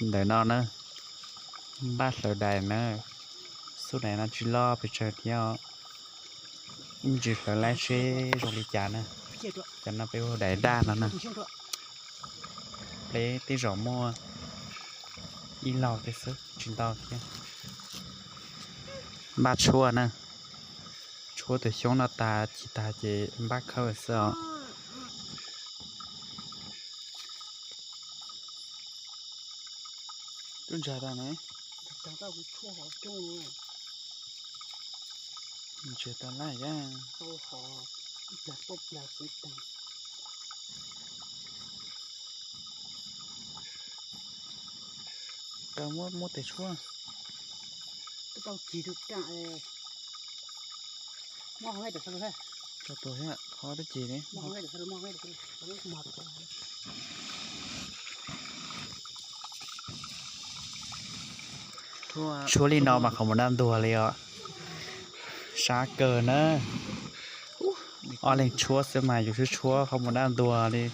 Ntawm no na, npaj hlawv dais na, xub dais no tsis loj pes tsawg thiab os. Ib ntsis hlawv laib seb zoo li cas na. Cov no peb hu dais daj no na. Peb tej zaum muaj ib laug tej xwb tsis ntau thiab. Npaj tshuaj na, tshuaj tus xyoob no tag ci tag ces npaj khawb xwb os. Tub ntsa tag ne. Ntsa tag laj. Tau muab muab tes tshuab. Tau tus thiab qhov dab tsi ne. Tshuab li no mas qhov mus daj ntuag li os. Sab kawg na. Ob leeg tshuab xwb mas yus tshuab tshuab qhov mus daj ntuag li,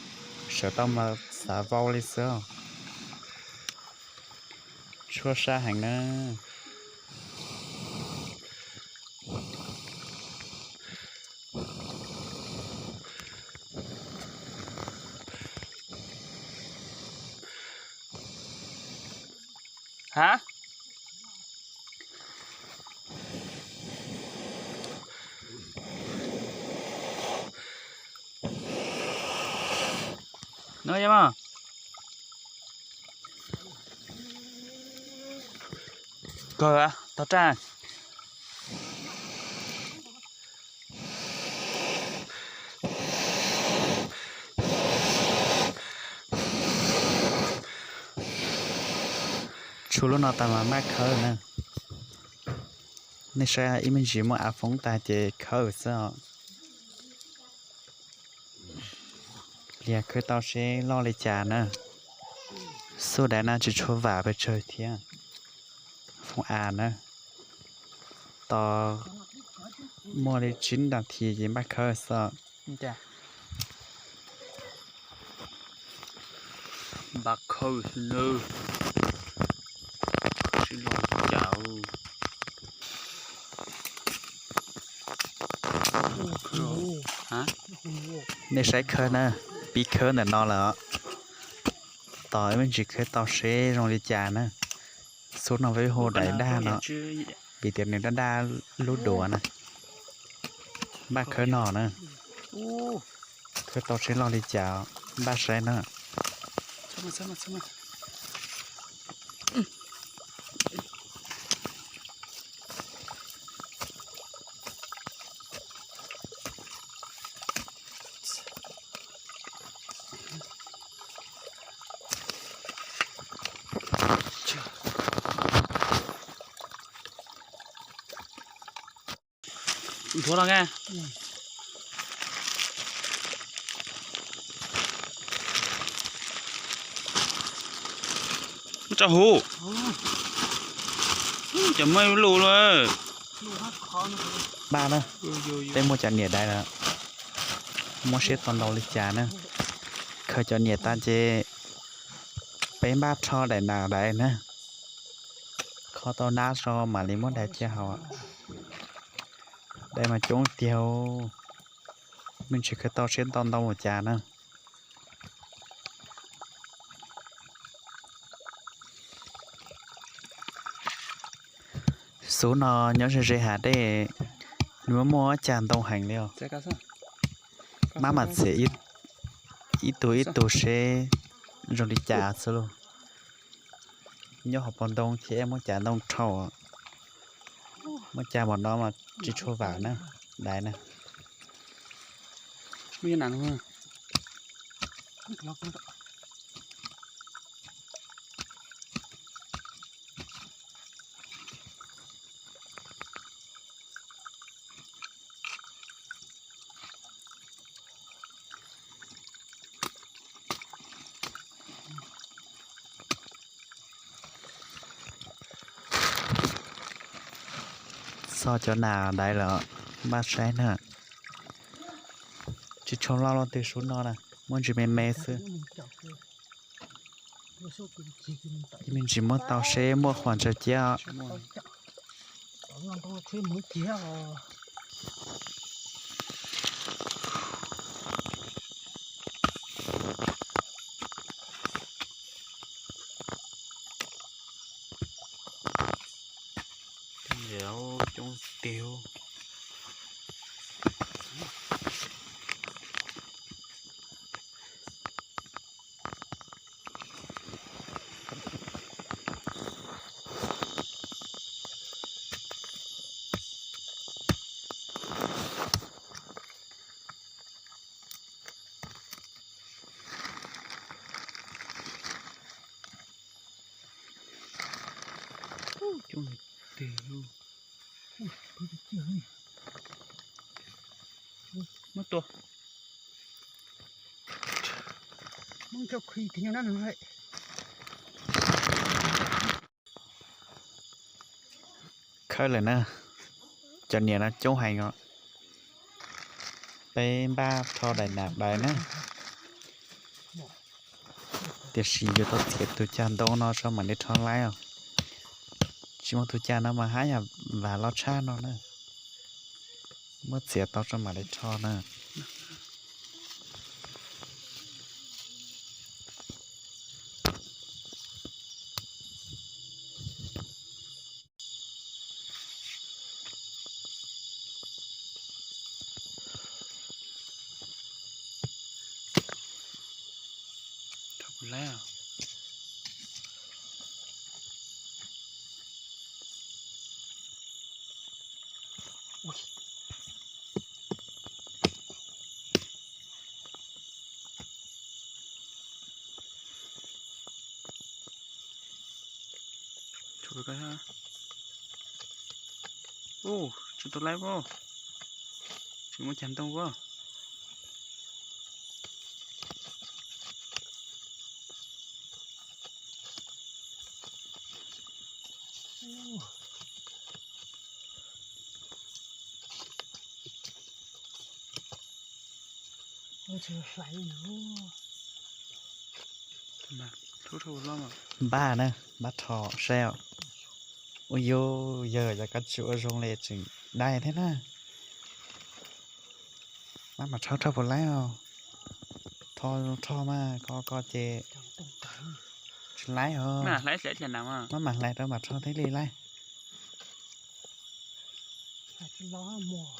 sawv tau mas xav vau li xwb. Tshuab sab heev na. Ha? No ya mas. Kawg tog raj. Tshuab lub no tas mas maj khawb na. Nej saib ib me ntsis muab av foob tas ces khawb xwb os. Pliag khawb tau seb loj li cas na. Xub dais no tsis tshua vam pes tsawg thiab. Foob av na. Tos muaj li tsib nas this ces npaj khawb xwb. Npaj khawb xwb nawb. Sib loj cas. Nej saib khawb na, pib khawb ntawm no lawm. Tos ib me ntsis khawb tau seb zoo li cas na. Xub no peb hu dais daj no, vim tias nws daj daj lub duav na. Npaj khawb no na. Khawb tau seb loj li cas, npaj saib na. Nthuav los nge. Tso huv. Cov maj lus lawm. Npaj na, peb muaj cov niam dais lawm, muab siab tau ntau li cas na. Khaws cov niam tas ces peb npaj rho daim nas dais na. Kho tau nab tso mam li muab dais cia haus. Dais mas coob tiag, me ntsis khaws tau siab ntau ntau ua cas na. Xub no nyob ze ze hav dej, nws muaj muaj cag ntoo heev li os. Maj mam txiav ib tug ib tug seb zoo li cas xwb lauj. Nyob hauv paus ntoo ces muaj cag ntoo rhau. Muaj cag npaum no mas tsis tshua vam na, dais na. Txog cov nas dais lawm, npaj saib na. Tsis tshua loj los twg sub no na, muaj ntsis me me xwb. Ib me ntsis muab tau seb muaj qhuas tsaws cia. Coob tiag. Coob tiag. Muab tua. Khawb lawm na, cov niam no coob heev os. Peb npaj rho daim nam dais na. Tiam sis yuav tau txiav tus cag ntoo no tso mam li rho laib os. Tsis muaj tus cag no mas haj yam vam los tshaj no na. Muab txiav tau tso mam li rho na. Ub, tsis tau laib pob, tsis muaj cag ntoo pob. Npaj na, npaj rho saib os. Ua yus yawg yog koj tsis ua zoo li tseem dai thiab na. Maj mam rho rho puas laib os. Rho rho mas koj koj ces tsis laib os. Maj mam hlais rau mam rho thiaj li laib. Puas laib os.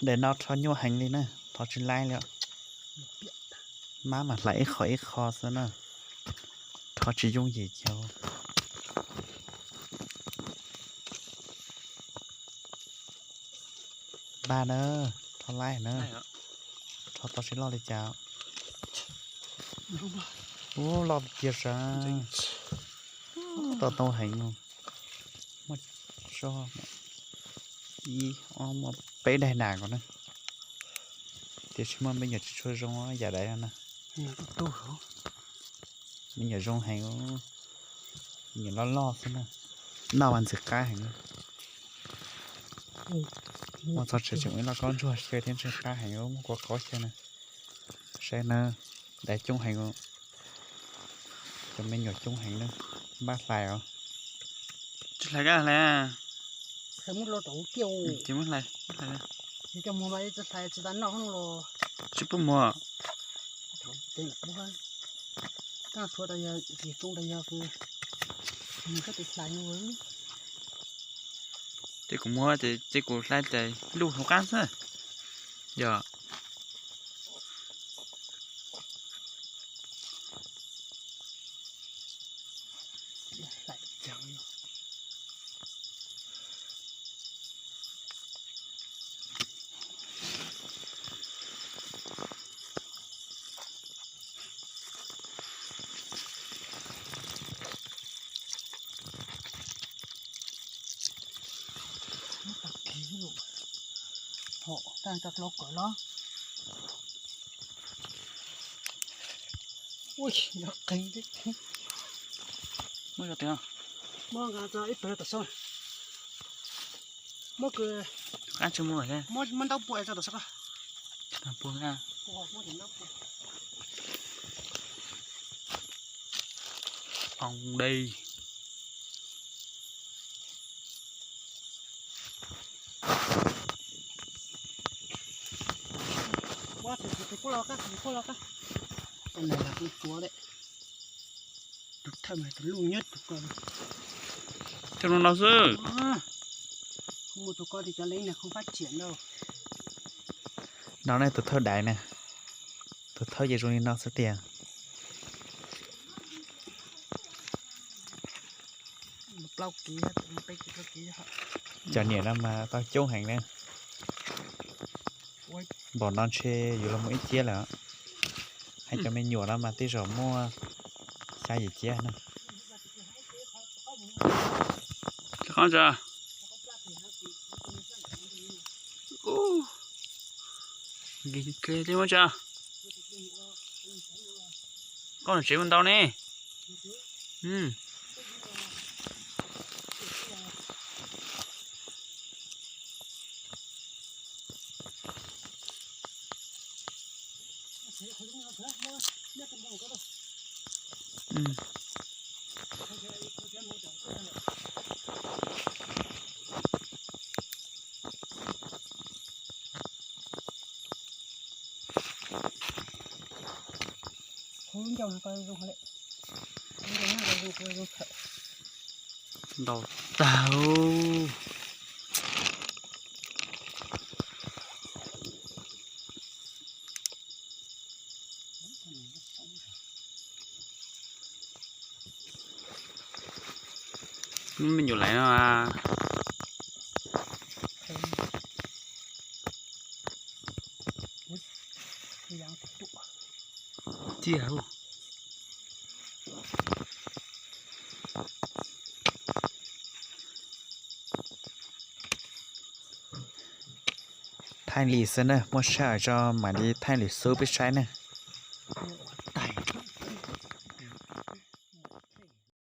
Daim no rho nyuaj heev li na, rho tsis laib li. Maj mam hlais ib qho ib qho xwb na, rho tsis yooj yim kiag. Npaj na, rho laib na, rho tau sib loj li cas. Ub, loj tiag sav. Tau tau heev. Muaj tso ib ob muaj peb daig nas ko na. Tiam sis muaj me nyuam tsis tshua zoo yam dais na. Me nyuam zoo heev, me nyuam loj loj xwb na. Noj mas ntxim qab heev. Muaj txog tseem ua ib loj kob ntsuag xyaw thiab ntxim qab heev, muaj kua qaub xyaw na. Saib na, dais coob heev, cov me nyuam coob heev na. Npaj hlais os. Tsis hlais koj hlais. Ces muab hlais, tsis pub muag. Ces kuv muag ces ces kuv hlais ces luj hauv qab xwb. Yog. Hom, tag tso dlau kawm los. Ui, yog qeeg. Muab, muab ib pawg tom sab. Muab kws, muab ntaub pua tso tom sab. Ong dej. Tus thawj mas tus luj nyob tus ko. Coj no xwb. Mus tus ko ces cov leeb na không phát triển đâu. No ne tus thawj dais na. Tus thawj ces zoo li no xwb tiag. Cov niam no mas tau coob heev na. Npaum no ntshe yuav los muaj ib ciab lawm. Hais cov me nyuam no mas tej zaum muaj xya yim ciab na. Qhov tsa, koj tsev ua ntau ne. Ntau tag. Lub me nyuam laiv no. Tiag. Thaij li xwb na, muaj sij hawm tso mam li thaij lwm xub peb saib na.